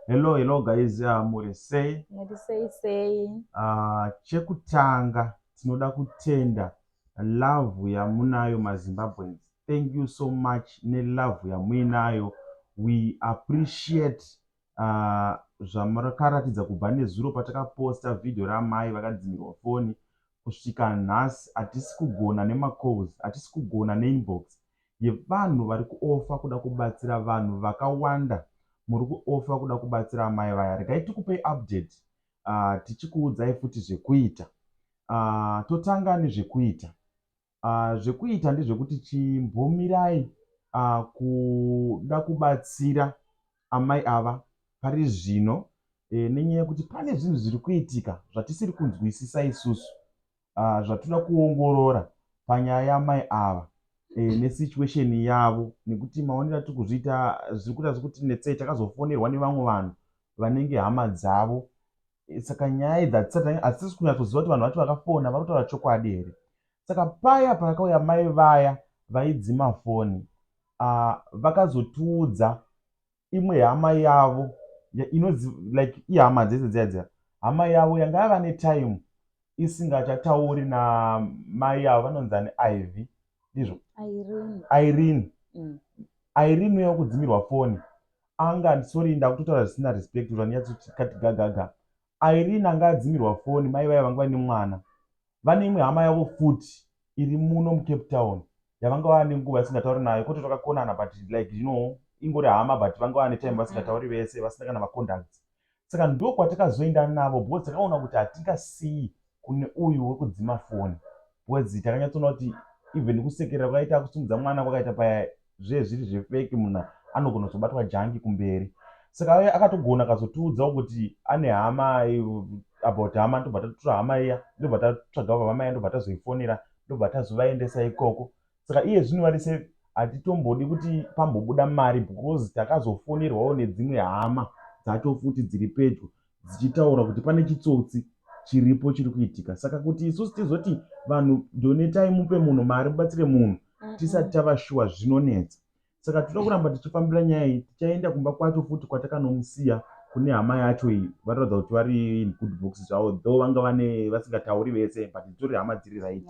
Hello, hello guys, muri sei? Muri sei sei? Chekutanga tinoda kutenda love yamunayo maZimbabweans. Thank you so much nelove yamuinayo. We appreciate zvamakaratidza kubva nezuro patakaposta vhidhiyo ramai vakadzimirwa foni kusvika nhasi. Hatisi kugona nemacalls, hatisi kugona neinbox yevanhu vari kuoffer kuda kubatsira. Vanhu vakawanda muri kuoffer kuda kubatsira amai vaya. Regai tikupei update, tichikuudzai futi zvekuita. Totanga nezvekuita. Zvekuita ndezvekuti chimbomirai kuda kubatsira amai ava pari zvino, nenyaya yekuti pane zvinhu zviri kuitika zvatisiri kunzwisisa isusu, zvatoda kuongorora panyaya yamai ava nesituation yavo, nekuti maonero atiri kuzviita zviri kuita sekuti netsei. Takazofonerwa nevamwe vanhu vanenge hama dzavo. Saka nyaya idzi hatisi kunyatsoziva kuti vanhu vacho vakafona vari kutaura chokwadi here. Saka paya pakauya mai vaya vaidzima foni, vakazotiudza imwe hama yavo inonzi like ihama dzese dziya dziya, hama yavo yanga yava netime isingachatauri namai avo vanonzi ani, Ivy, ndizvo? Irene. Irene. Irene uya wekudzimirwa foni anga, sorry, ndakutotaura zvisina respect kuti vanyatsoti gagaga. Irene anga adzimirwa foni, mai vaya vanga vaine mwana, vane imwe hama yavo futi iri muno muCape Town yavanga vava nenguva isingatauri nayo, kwete takakonana, but like ingori hama, but vanga vava netime vasingatauri vese, vasina kana macontacts. Saka ndo kwatakazoenda navo because takaona kuti hatingasiyi kune uyu wekudzima foni, because takanyatsoona kuti even kusekerera kwakaita, kusimudza mwana kwakaita paya, zve zviri zvefake, munhu anogona kuzobatwa junkie kumberi. Saka akatogona akazotiudzawo kuti ane hama, about hama. Ndobva tatora hama iya, ndobva tatsvaga hama iya, ndobva tazoifonera, ndobva tazovaendesa ikoko. Saka iye zvino vari safe. Hatitombodi kuti pambobuda mari because takazofonerwawo nedzimwe hama dzacho futi dziri pedyo dzichitaura kuti pane chitsotsi chiripo chiri kuitika. Saka kuti isusu tizoti vanhu donatai, mupe munhu mari, mubatsire munhu tisati tava sure, zvinonetsa. Saka tinoda kuramba tichifambira nyaya iyi. Tichaenda kumba kwacho futi kwatakanomusiya kune hama yacho iyi. Vatoratidza kuti vari in good books zvavo, though vanga vane vasingatauri vese, but dzitori hama dziri right.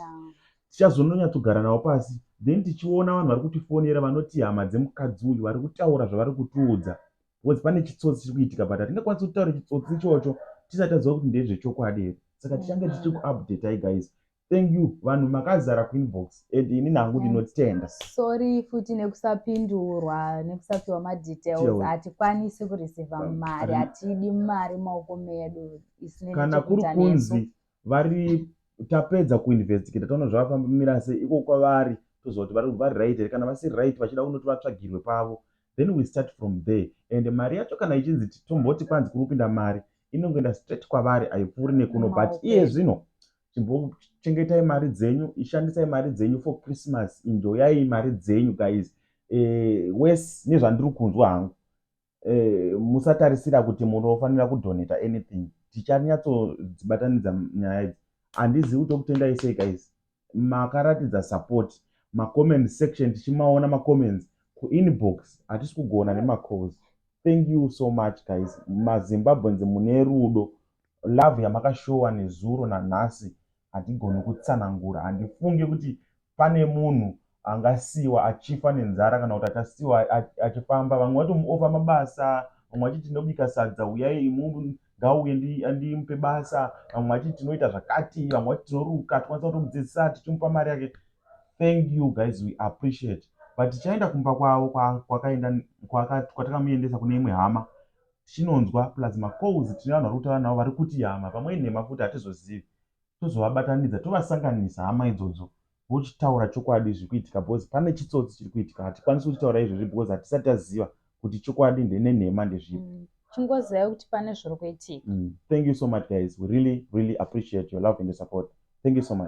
Tichazononyatsogara navo pasi, then tichiona vanhu vari kutifonera vanoti hama dzemukadzi uyu vari kutaura zvavari kutiudza, because pane chitsotsi chiri kuitika, but hatingakwanisi kutaura chitsotsi ichocho tisati taziva kuti ndezvechokwadi here. Saka tichange tichikuupdatai guys. Thank you vanhu makazara kuinbox, and ini nangu ndinotenda. Sorry futi nekusapindurwa, nekusapiwa madetails. Details. Hatikwanisi kureceiva mari, hatidi mari mumaoko medu isine Kana kuri nechekuita nesu. Kunzi vari tapedza kuinvestigata, taona zvavafambira sei iko kwavari, toziva kuti vari right here. Kana vasiri right, vachida kunoti vatsvagirwe pavo, then we start from there. And mari yacho kana ichinzi, tomboti kwanzi kuri kupinda mari, inongoenda straight kwavari, haipfuuri nekuno. But Mumaoko iye edu. Zvino chimbochengetai mari dzenyu, ishandisai mari dzenyu for Christmas, enjoyai mari dzenyu guys. Wes nezvandiri kunzwa hangu, musatarisira kuti munofanira kudonata anything. Tichanyatsodzibatanidza nyaya idzi. Handizivi kuti tokutendai sei guys, makaratidza support. Macomment section tichimaona, macomments kuinbox, hatisi kugona nemacalls. Thank you so much guys. MaZimbabweans mune rudo. Love yamakashowa nezuro nanhasi hatigoni kutsanangura. Handifungi kuti pane munhu angasiyiwa achifa nenzara kana kuti achasiyiwa achifamba. Vamwe vatomuoffer mabasa, vamwe vachiti tinobika sadza, uyai imu, ngauye ndimupe basa, vamwe vachiti tinoita zvakati, vamwe vachiti tinoruka, tikwanisa kutomudzidzisa tichimupa mari yake. Thank you guys, we appreciate. But tichaenda kumba kwavo kwakaenda kwatakamuendesa kune imwe hama, tichinonzwa, plus macalls tine vanhu vari kutaura navo vari kuti hama, pamwe inhema futi, hatizozivi. Tozovabatanidza, tovasanganisa hama idzodzo, vochitaura chokwadi zviri kuitika, because pane chitsotsi chiri kuitika. Hatikwanisi kutaura izvozvi because hatisati taziva kuti chokwadi ndenenhema ndezvipi. Chingozivai kuti pane zviri kuitika. Thank you so much guys, we really really appreciate your love and your support. Thank you so much.